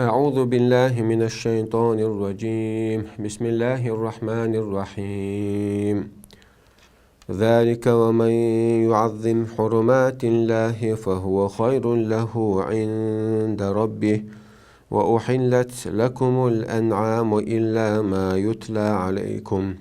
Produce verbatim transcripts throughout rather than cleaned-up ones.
أعوذ بالله من الشيطان الرجيم. بسم الله الرحمن الرحيم. ذلك ومن يعظم حرمات الله فهو خير له عند ربه، وأحلت لكم الأنعام إلا ما يتلى عليكم،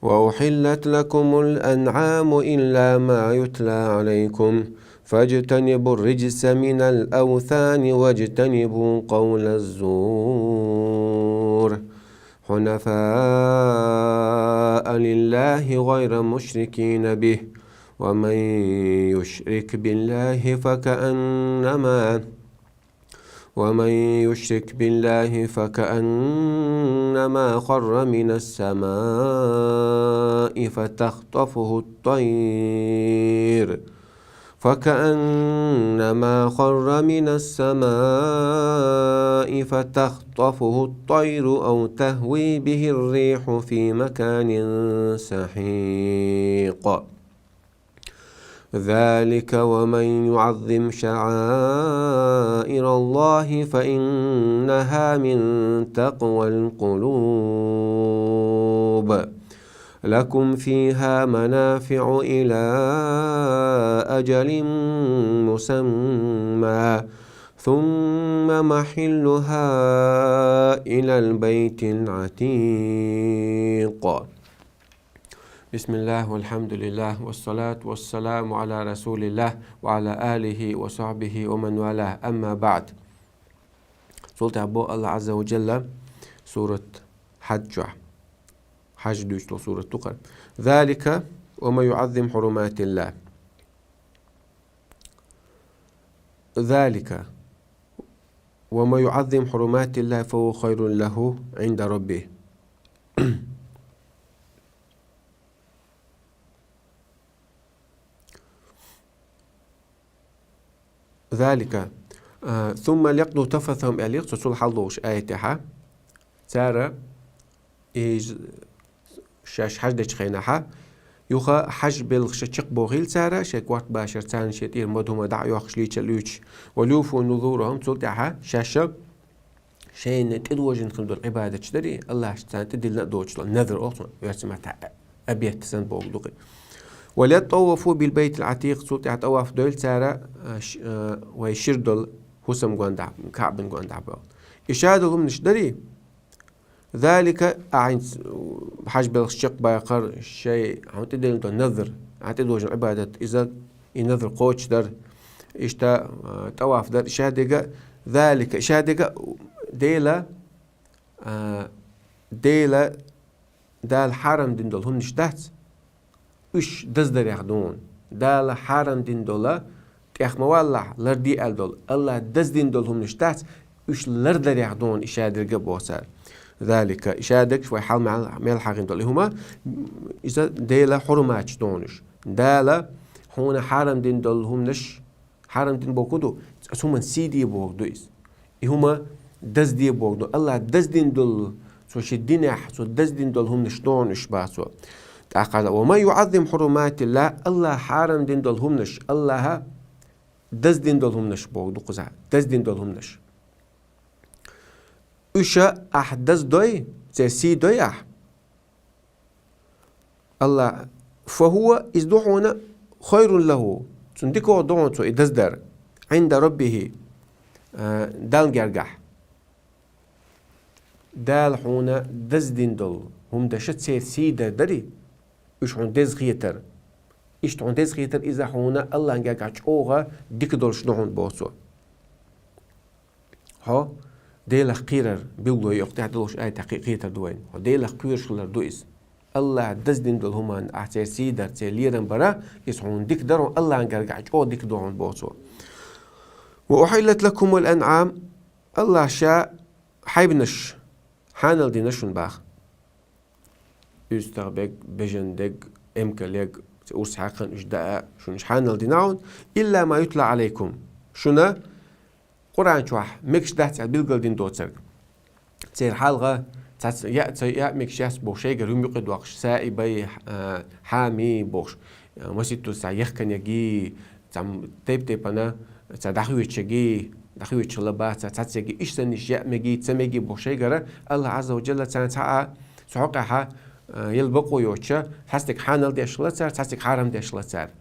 وأحلت لكم الأنعام إلا ما يتلى عليكم، فاجتنبوا الرجس من الأوثان واجتنبوا قول الزور، حنفاء لله غير مشركين به، ومن يشرك بالله فكأنما ومن يشرك بالله فكأنما خر من السماء فتخطفه الطير، فكأنما خر من السماء فتخطفه الطير أو تهوي به الريح في مكان سحيق. ذلك ومن يعظم شعائر الله فإنها من تقوى القلوب. لكم فيها منافع إلى أجل مسمى ثم محلها إلى البيت العتيق. بسم الله والحمد لله والصلاة والسلام على رسول الله وعلى آله وصحبه ومن والاه. أما بعد. Цул тӀехьа боху Аллах Азза ва Джалла сурат Хьадж чохь. Хьадж дуьйцу сурат ду кхара. ذلك ومن يعظم حرمات الله. ذلك ومن يعظم حرمات الله فهو خير له عند ربه. ذلك. А, ثم ليقضوا تفثهم аьлла, цо цул хьалдолуш аятехьа. Цара и ж-, шаьш хьаждечу хенахьа, юха хьажа белхаша чекхбохийла цара, шайн корта башар царна шен тӀера ма-, хӀума дӀа а йоккхуш лийча луьйчуш. وليوفوا نذورهم, цул тӀаьхьа шаьш шайна тӀедожийна хила долу Ӏибадаташ дарий, Аллахьаш царна тӀедиллина а доцуш долу назр оцу оьрсийн маттахь обет санна боху ду-кх. وليطوفوا بالبيت العتيق, цул тӀаьхьа тӀаваф дойла цара, а, ш-, а, вай шира долу хӀусам гондахь, Каъбан гондахь боху. И шадолу хӀуманаш дарий, ذلك, а хьайна хьажа белхаш чекхбаккхар, шайн хьуна тӀедиллина долу назр, хьан тӀедожийна Ӏибадат, иза и назр кхочушдар, иштта, а, тӀаваф дар, и шадерг а, ذلك, и шадерг а Дела, а, Дела, Дала хьарам дина долу хӀуманаш дац, уьш даздарех дуна. Дала хьарам дина долу, тӀех ма валлахь, ларде аьлла долу, Аллах даздина долу хӀуманаш дац, уьш лардарех дуна и шадерг а боху цара. ذلك, и шадерг вай хьал мел, мел хьахийна долу и хӀума, иза Дела хьурматаш дуна уьш. Дала хьуна хьарам дина долу хӀуманаш, хьарам дина бохург ду, цу хӀуманна сий де бохург ду иза. И хӀума дазде бохург ду. Аллах даздина долу, цо шен динехь, цо даздина долу хӀуманаш дуна уьш боху цо. ТӀаккха: ومن يعظم حرمات الله, Аллах хьарам дина долу хӀуманаш, Аллаха даздина долу хӀуманаш бохург ду кхузахь, даздина долу хӀуманаш. Уьш ахь даздой, церан сий дой ахь. Аллах, فهو, иза ду хьуна خير له, цунна дика ду хьуна цо и даздар, عند ربه, а, Далла гергахь. Дала хьуна даздина долу хӀуманаш церан сий дар дарий, уьш хьуна деза хетар. Иштта хьуна деза хетар, иза хьуна Аллахьан гергахь чӀогӀа дика долуш ду хьуна боху цо. Хьо Делах кхерар билгало йо, тӀаьхьа долуш аятехь кхе-, кхетар ду вайна. Хьо Делах кхоьруш хилар ду иза. Аллах даздина долу хӀуманна ахь церан сий дар, церан лерам бар, иза хьуна дика дар, хьуна Аллахьан гергахь чӀогӀа дика ду хьуна боху цо. وأحلت لكم الأنعام, Аллах ша хьайбанаш хьанал дина шуна боху. УьстагӀберг, бежандерг, эмкалерг, цу урс хьаькхна уьш даа, шуна уьш хьанал дина хьуна, إلا ما يتلى عليكم. Шуна Къуръан чохь мегаш дац аьлла билгал дина доцург. Церан хьалха цхьацца яа ца яа мегаш яц боху, шайгара хӀума юкъа доккхуш, саибай, а, хьами бохуш, а, маситтаза цхьа яхканеги, цхьа тайп-тайпана цхьа дӀахоьцуш ерги, дӀахойташ хила бац цар, цхьаццаги иштта санна яа меги, ца меги боху шайгара, Аллахь Ӏазза ва Джалла царна цхьа а, цу хьокъехь, а, яла бакъо йоцуш, цхьаццаги хьанал деш хила цара, цхьаццаги хьарам деш хила цара.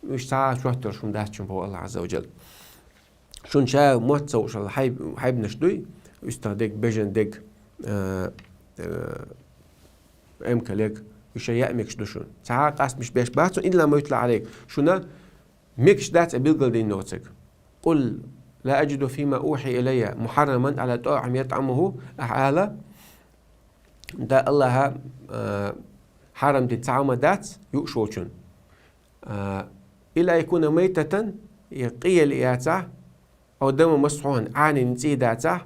Уьш цхьа а чоттарш хӀума дац шуна боху Аллахь Ӏазза ва Джалла. Шуна ша мотт ца вуш хьайб-, хьайбанаш дуй, уьстагӀ дег, бежан дег, а, а, эмкалег, уьш яа мегаш ду шуна. Цхьа а къастамаш беш бац, илла ма ютла Ӏалайк. Шуна мегаш дац а билгалдина доцург. «Къул ла аджиду фима ухьия илайя мухьарраман ала тӀоӀим ятӀамуху», ахьа ала, да Аллахьа, а, хьарам дина цхьа а хӀума дац, юуш волчун. А, «илла якуна майтатан», я къиел яцахь, «ав даман масфухьан», Ӏанин цӀий дацахь,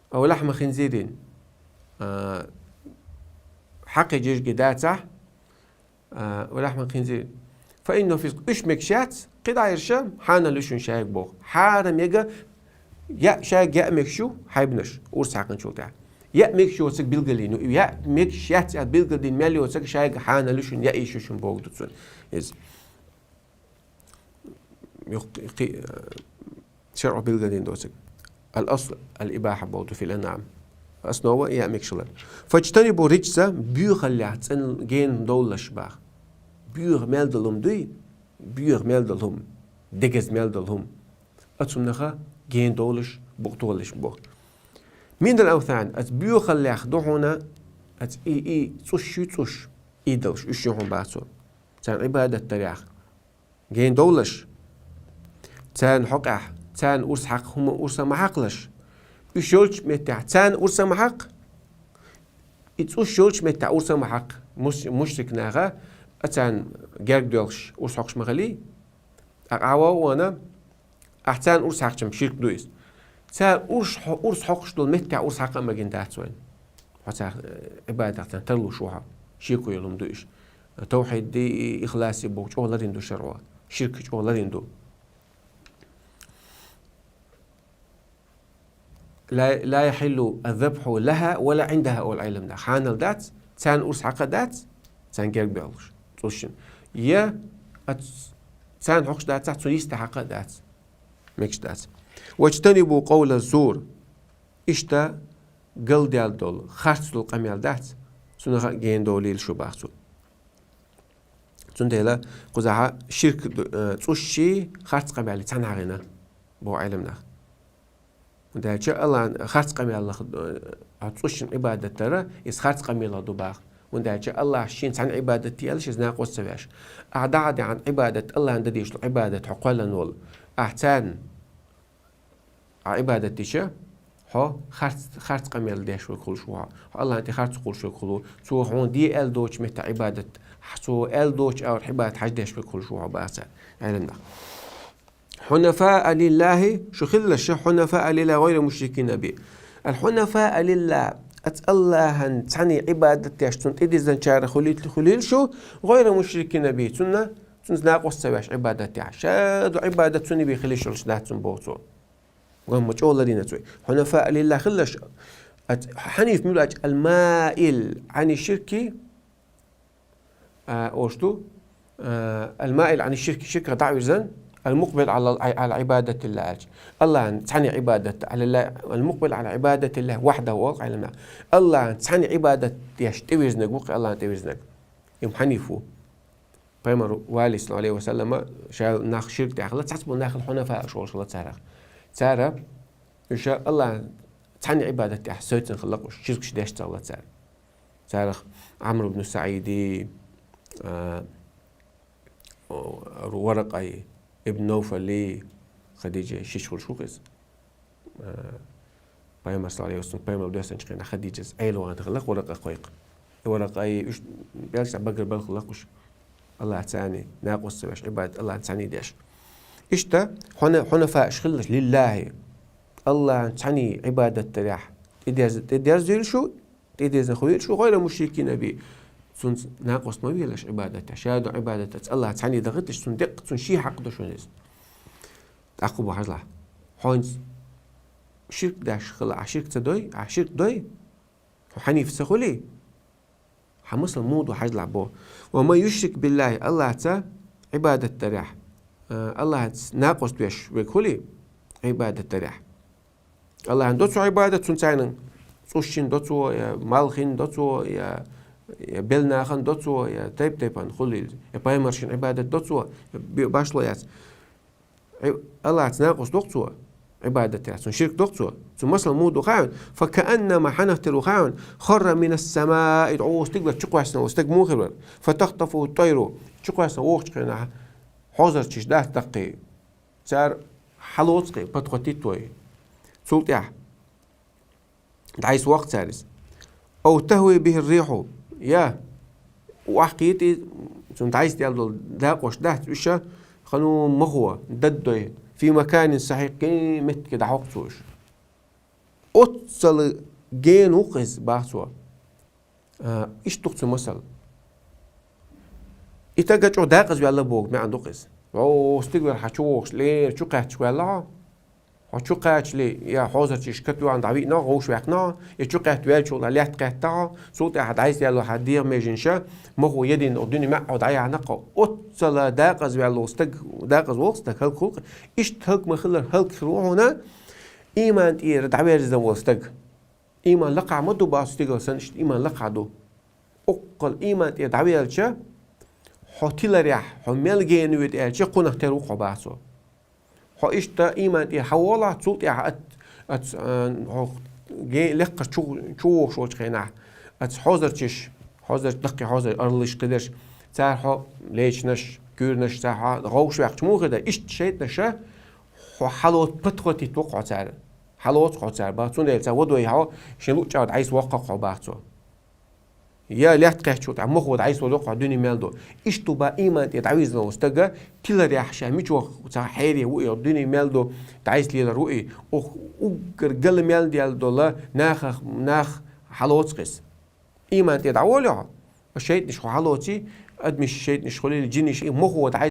«ав лахьма хинзирин», а, хьакхи жижиг дацахь, а, «ав лахьма хинзирин». «Фа иннаху фискъ», уьш мегаш яц, кхидӀа ерш хьанал ю шуна шайга боху. Хьарам яа, яа шайга яа мегаш ю хьайбанаш, урс хьаькхначул тӀаьхьа. Яа мегаш йоцург билгалдина ю, яа мегаш яц аьлла билгалдина мел йоцург шайга хьанал ю шуна, яа йиш ю шуна бохург ду цунна иза. Юха кхи-, кхи-, э, шарӀо билгалдина доцург. Ал-асл ал-ибахьа бохург ду фил анъам. Основа яа мегаш хилар. «Фаджтанибу риджса», боьхаллех цӀена гена довлалаш боху. Боьха мел долу хӀума дуй, боьха мел долу хӀума, дегаза мел долу хӀума. Оцу хӀуманах гена довлалаш, букъ тохалаш боху. «Минал авсан», оцу боьхаллех ду хьуна, оцу и, и цӀуш ю, цӀуш, идолаш, уьш ю хьуна боху цо. Царна Ӏибадат дарехь гена довлалаш. Царна хьокъехь, царна урс хьакха хӀума урса ма хьакхалаш. Уьш йолчу меттехь царна урса ма хьакха. И цӀуш йолчу меттехь урса ма хьакха. Мус-, мушрик наха, а царна герга доьлхуш урс хьокхуш ма хилий. Ахьа ван вана, ахьа царна урс хьакхча-м ширк ду иза. Цара урс хьо-, урс хьокхуш долу меттехь урс хьакха а магийна дац вайна. Хьо цара, э, Ӏибадатах царна тарлуш ву хьо. Шеко йолу хӀума ду уьш. Тавхьиддий, ихласий боху чӀогӀа ларийна ду шарӀо. Ширк чӀогӀа ларийна ду. «Ла, ла яхьиллу аз-забхьу лаха ва ла Ӏиндаха», олу Ӏеламнаха. Хьанал дац, царна урс хьакха а дац, царна герга боьлхуш, цӀушшина. Я, а ц-, царна хьокхуш дацахь, цу йиста хьакха а дац. Мегаш дац. «Ваджтанибу къовла зур». Иштта галдаьлла долу, харц долу къамел дац, цунах а гена довлийла шу боху цо. Цундела кхузахь ширк ду, э, цӀушший, харц къамелий цхьаьна гӀина, боху Ӏеламнаха. ХӀунда аьлча Аллахьан харц къамелах, э, цӀушшина Ӏибадат дара, иза харц къамелах ду боху. ХӀунда аьлча Аллахьа шена цхьаьна Ӏибадат де аьлла, иза накъост ца веш. Ахьа дӀа а деана Ӏибадат, Аллахьна дан дезаш долу Ӏибадат хьо кхоьллина волу. Ахьа царна Ахьа Ӏибадат дича, хьо харц, харц къамел деш верг хуьлуш ву хьо. Хьо Аллахьна тӀе харц кхуллуш верг хуьлу. Цо хьуна де аьлла доцучу метте Ӏибадат, цо аьлла доцучу агӀор Ӏибадат хьажа деш верг хуьлуш ву хьо боху цара Ӏеламнаха. «Хьунафаа лиллахи», шу хилалаш, «хьунафаа лиллахи гӀайра мушрикина бихи». Ал-хьунафаа лиллахи, оцу Аллахьан цхьаьна Ӏибадат деш, цунна тӀедирзинчарах хуьлийла, хуьлийла шу, гӀайра мушрикина бихи, цунна, цунца накъост ца веш Ӏибадат деш. Ша ду Ӏибадат цунна бен хила йиш йолуш дац цунна боху цо. Ва ма чӀогӀа ларийна цо. «Хьунафаа лиллахи» хилалаш, ац-, хьаниф муьлу аьлча, ал-маил Ӏани ширки, а, ош ду, а, ал-маил Ӏани ширки, ширках дӀа а вирзина, ал-мукъбил Ӏала, Ӏала Ӏибадатиллахи аьлча. Аллахьан цхьаьна Ӏибадат, Ӏала, ал-мукъбил Ӏала Ӏибадатиллахи вахьдаху олу Ӏеламнаха. Аллахьан цхьаьна Ӏибадат деш тӀевирзинарг ву-кх, Аллахьна тӀевирзинарг. Иза хьаниф ву. Пайхамар валийна, саллаллаху Ӏалайхи ва саллама, ша нах ширк тӀехь хилла, цхьацца болу нах хила хьунафаа ош олуш хилла царах. Цара, уьш Аллахьан цхьаьна Ӏибадат тӀехь соьцина хилла-кх уьш, ширкаш деш ца хилла цара. Царах Ӏамр ибн СаӀиди, а, Варакъай ибн Навфали, Хадиджа шиш хуьлуш ву-кх иза. А, Пайхамар, саллаллаху Ӏалайхи ва саллам, Пайхамар доьссинчу хенахь Хадиджас Ӏела вахана хилла-кх Варакъа кхойкху. И Варакъай уьш белшаш багара бала хилла-кх уьш. Аллахьан цхьаьна накъост ца веш, Ӏибадат Аллахьан цхьаьна деш. Иштта хьуна-, хьунафаа уьш хилалаш лиллахи. Аллахьан цхьаьна Ӏибадат дарехь тӀедерз-, тӀедерзийла шу, тӀедирзина хуьлийла шу, гӀайра мушрикина бихи. Цунца накъост ма велаш Ӏибадат деш. Ша ду Ӏибадат деш, Аллахьан цхьаьна дахийташ, цунна деккъа, цунна шен хьакъ ду шуна иза. ТӀаккха бу хьажалахь. Хьо хӀинца ширк деш хила, ахьа ширк ца дой, ахьа ширк дой, хьо хьаниф ца хуьлий, хьан масал муха ду хьажалахь боху. «Ва ман юшрик биллахи», Аллахьца Ӏибадат дарехь, а, Аллахьца накъост веш верг хуьлий, Ӏибадат дарехь. Аллахьан до цо Ӏибадат, цунцайнан цӀушчин до цо, я малхин до цо, я, я белнахын до цо, я тайп-тайпан хулил, я пайхамаршин Ӏибадат до цо, я би-, башло яц. Ӏи-, Аллахьаца накъус дох цо, Ӏибадат яц, цун ширк дох цо. Цун масал муду хаун, факааннама хьанахтиру хаун, харра минас сама, ид Ӏо стиг вар, чукхвасна стаг мухир вар. Фатахтафу тайру, чукхвасна вохчкъена, хьозарчиш дац даккхи. Цар хьалоцкъи, подхватить вой. Цул тӀехь дӀайс вакх царис. Ау тахви бихи риху. Я, вахкийти, цун дӀайс дел дол дакъош дац уьша, хану махо, даддой, фи маканин сахьикъ, меттиге дӀахьокх цо уьш. Оццала ген ву кхиз, бах цо. А, иштта ду-кх цу масал. И тага чӀо дакъаз ваьлла богу маьӀна ду-кх иза. О, стиг вер хьан чу вохуш, лер чу кхаьчча ваьлла хьо. Хьо чу кхачали, я хьозарчиш катван дӀавиъна, гӀовш ваьккхина, я чу кхетта ваьлчул а летта кхетта хьо, цул тӀаьхьа дӀайса яьлла хьан дегӀа меженша, махо едина дуьне маьӀ хьо дӀаяхьна кхо. Оццала дакъаз ваьлла стаг, дакъаз волу стаг хӀалкхулкх. Иштта хӀалк ма хилар, хӀалк хир ву хьуна, иман тӀера дӀаверзина волу стаг. Иман лакхахь ма ду бац стигал санна, иштта иман лакхахь ду. Оккхал иман тӀе дӀавелча, хьо тиларехь, хьо мел гена вуьту аьлча, кхунах тера ву хьо бац цо. Хьо иштта иман тӀе хьан волахь, цул тӀаьхьа ат, ат, а, хьо ге-, лекха чу, чу вохуш волчу хенахь, ат хьозарчиш, хьозарч, даккхий хьозар, арлиш кхидерш, цара хьо лечнаш, куьйранаш, цара хьо гӀовш ваьккхача муха дан, иштта шайтанаша хьо хьалоцу подхватить ву хьо цара. Хьалоцу хьо цара бац, цундела ца вадой хьо, шен луъчӀагӀа дӀайса воккха хьо бац цо. Я летта кхаьччул тӀаьхьа махо дӀайса вадо хьо дуьне мел ду. Иштта ду бан иман тӀе дӀавизна волу стага, тиларехь ша мичох ца хьере ву и дуьне мел ду, дӀайса лелар ву и. Ох, уггар гала мел дел дола нахах, нах хьалоцу кхиз. Иман тӀе дӀаволехь, шайтанаш хьо хьалоций, адамаш шайтанаш хуьлийла, жинаш и махо дӀай